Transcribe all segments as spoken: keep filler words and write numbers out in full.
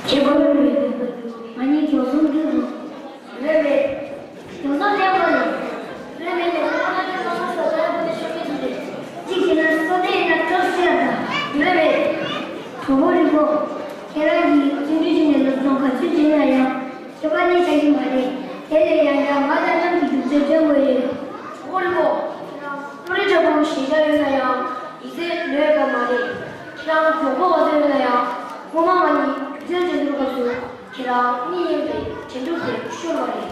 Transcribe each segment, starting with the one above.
ཁྱེད་ཁོ་རང་རེད་འདུག་པ་འདུག་ང་གཉིས་མགྱོགས་ཚོང་འདུག་རོགས། རེད་མེད། མགྱོགས་ཚོང་ལས་ཁོ་རེད། རེད་མེད་ལས་ཁོ་རང་གི་ལོ་ཚོད་སོ་ཏན་པོ་དེ་ཤོར་གི་འདུག་རེད། གཅིག་བྱས་ན་སོ་ཏན་ཡིན་ན་སྟོབས་ཆེ་བ་དང་། རེད་མེད། གྲོགས་པོ་རིན་པོ། ཁྱེད་རང་གིས་བརྩོན་འགྲུས་བྱས་ནས་སློབ་སྦྱོང་ག་ཚོད་བྱས་ན་ཡང་ཁྱད་པར་ནི་ཆགས་ཀྱི་མ་རེད། དེ་ལས་ཡང་ཡང་ང་དང་ལྷན་གྱིས་སྒྱུ་རྩལ་སྟོན་དགོས་རེད། གྲོགས་པོ་རིན་པོ། ཁྱེད་རང་བློ་རིག་དྲག་པོ་ཞེ་དྲག་ཡོད་ན་ཡང་ཡིག་ཚད་ལོས་དགའ་མ་རེད། ཁྱེད་རང་མགྱོགས་པོ་བ་དོ་ཡོད་ན་ཡང་སྔོན་མ་ང་གཉིས་སྒྱུ་རྩལ་འགྲན་བསྡུར་སྐབས་སུ་ཁྱེད་རང་གཉིད་ཉལ་བའི་འགྲན་བསྡུར་དེ་ཤོར་བ་རེད།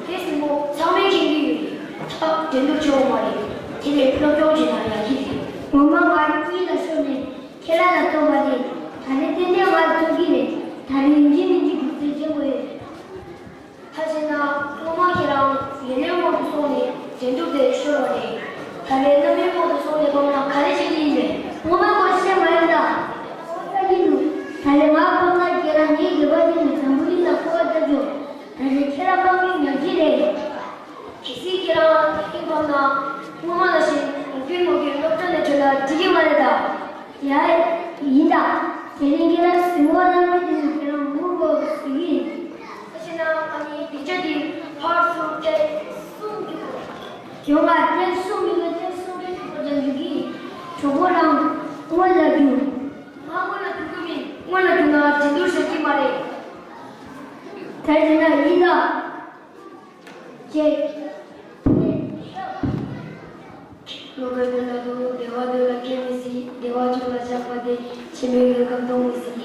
དེ་སྲིན་མོ་ཚང་མས་མཁྱེན་གྱི་ཡོད་རེད། ད་འགྲན་བསྡུར་བྱེད་དགོས་མ་རེད། དེ་ལས་སློབ་སྦྱོང་བྱེད་ན་ཡག་གི་རེད། ངོ་མ་ང་གཉིད་ལ་ཤོར་ནས་ཁྱེད་རང་ལ་ཐོབ་པ་རེད། ད་རེས་ཏན་ཏན་ང་ལ་ཐོབ་ཀྱི་རེད། ད་རེས་ཡིན་གཅིག་མིན་གཅིག་སྒྱུ་རྩལ་སྤྱོད་དགོས་ཡོད་རེད། ད་བྱས་ན་སློབ་མ་ཁྱེད་རང་ལས་སྣེ་མང་དུ་སོང་ནས་འགྲན་བསྡུར་དེ་ཤོར་བ་རེད། ད་རེས་རྣམ་སྨིན་མང་དུ་སོང་ནས་ཕབ་ན་ག་རེ་བྱེད་ཀྱི་ཡིན་པས། ངོ་མ་ཁོ་ཤེས་མ་ཡིན་ད། ཁོ་ལྟ་གི་འདུག་ད་རེས་ང་ཕབ་ན་ཁྱེད་རང་ངའི་འདོད་པ་འདི་ནི་འཛམ་བུ་གླིང་ལ་སྐོར་བ་ལྟ་རྒྱུ། ད་རེས་ཁྱེད་རང་ཕབ་མིན་ཉག་གཅིག་རེད། གལ་སྲིད་ཁྱེད་རང་ཧིན་ཕབ་ན་སྔོན་མ་ནང་བཞིན་ཨོ་ཕིན་མོ་གི་སློབ་གྲྭ་ནས་བྲོས་ན་འགྲིག་གི་མ་རེད་ད། ཡ། ཡིན་ད། དེ་རིང་ཁྱེད་རང་གཟིགས་མོ་བླངས་མི་དེ་ནི་ཁྱེད་རང་ངུ་དགོས་ཟེར་གྱི་ཡིན། ད་བྱས་ན་ང་གཉིས་སྡིངས་ཆ་འདི་ཕར་ཚུར་ཐེངས་གསུམ་རྒྱུག་དགོས། ཡོང་ང་ཐེངས་གསུམ་རྒྱུག་ན་ཐེངས་གསུམ་རྒྱུག་དགོས་ཀྱང་འགྲིག་གི་ཡིན། གྲོགས་པོ་རང་སྔོན་ལ་རྒྱུག་ང་སྔོན་ལ་རྒྱུག་གི་མིན། སྔོན་ལ་རྒྱུག་ན་འགྲན་བསྡུར་བྱེད་ཀྱི་མ་རེད། ད་བྱས་ན་ཡིན་ད། ཅེས། བློ་དགའ་དོན་ལ་དུ་བདེ་བ་དོན་ལ་སྐྱེ་མི་སྲིད། བདེ་བ་ཆུང་ལ་བཞག་པ་དེ་ཕྱི་མའི་ལུས་ཁམས་གཏོང་མི་སྲིད།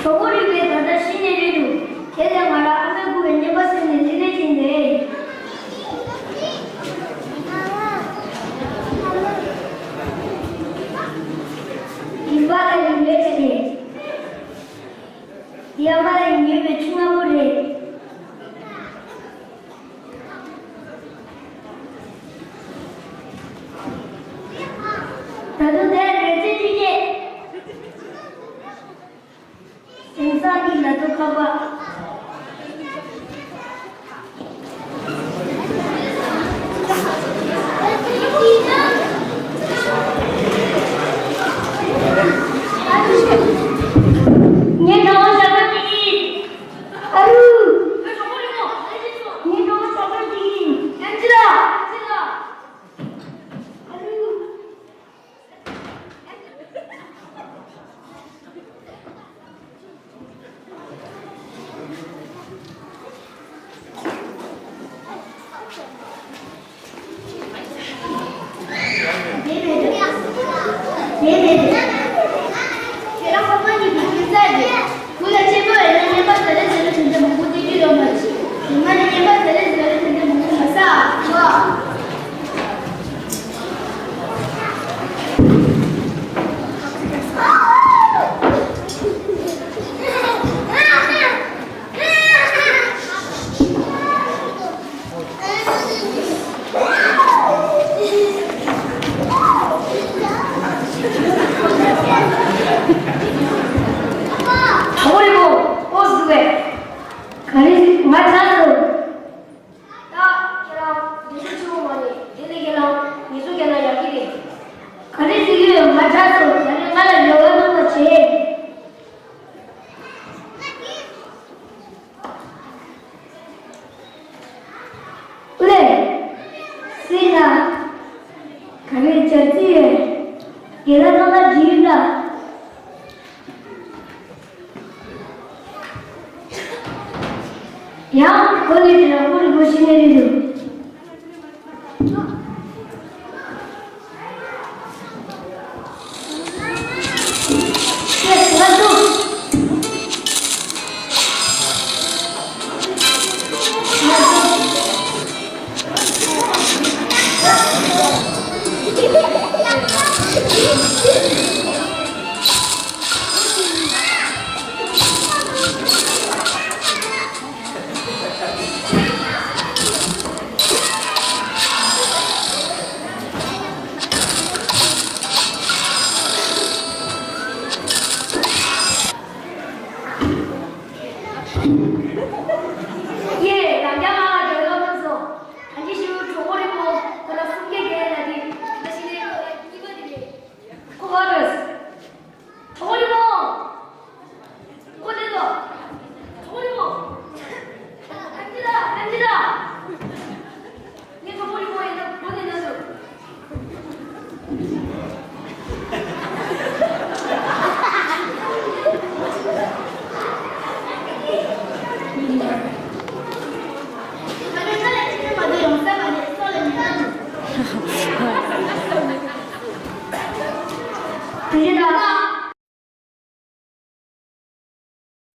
གྲོགས་པོ་རིག་པའི་ད་ལྟ་ཤི་ནས་རེད་འདུག་དེ་ལས་ང་རང་ཨ་མའི་སྐུ་བའི་བརྙན་པར་གསན་ནས་ལི་ལི་ཁྱེར་འདུག་ཡིན་པ་ལ་ཡིན་ཡོད་ཀྱི་རེད། འདི་ཨ་མ་ལ་ཡིན་ཡོད་པའི་ཆུང་ང་པོ་རེད། ད་དུང་དེར་རེ་ཚེ་གཅིག་སྐྱེས། སེམས་བཟང་གི་ལ་དུ་ཁ་པ། ངས་གྲོགས་པོ་ཞབས་བྲོ་གཅིག་ཨ་རུ། ངས་གྲོགས་པོ་ཞབས་བྲོ་གཅིག་ཨ་རུ། ཁྱེད་རང་ཁོ་པ་ཉིད་ཀྱི་སྐྱིད་ཚལ་རེད། ཁོ་ལ་གཅེས་པོ་ཡོད་ན་ཉན་པ་དེ་ལས་དེ་ལས་དེ་འདྲ་མང་པོ་སྟེར་རྒྱུ་ཡོད་མ་རེད། ང་ནི་ཉན་པ་དེ་ལས་དེ་ལས་དེ་འདྲ་མང་པོ་མ་ཟ། ཨ། ཧོ་རི་བོ། ཨོ་ཟི་བེ། ག་རེ་ང་ཆགས་སོང་། ད་ཁྱེད་རང་འདི་ཚོ་ཆུང་བ་མ་རེད། དེ་ནི་ཁྱེད་རང་ངལ་གསོ་བརྒྱབ་ན་ཡག་གི་རེད། ག་རེ་ཟེར་གྱི་ཡོད། ང་ཆགས་སོང་། ད་ནི་ང་ལ་ཡོ་ག་གཏོང་བ་བྱེད། ཀུ་ལེ། སྲིད་ན། ག་རེ་བྱ་རྩིས་ཡོད། རྒན་ལགས་ཐོག་མར་འཇིགས་ཡུལ་འདྲ། ཡང་ཁོ་ནི་དྲང་པོར་སྒོ་ཕྱེ་ནས་རེད་འདུག་ཡེ། རང་རྐྱང་ང་ལ་འགྲོ་ཡོང་གནང་སོང་། ད་ཅི་ཞུ། གྲོགས་པོ་རིན་པོ་ཁོ་ལ་སུམ་བརྒྱ་བརྒྱད་ལ་དེ།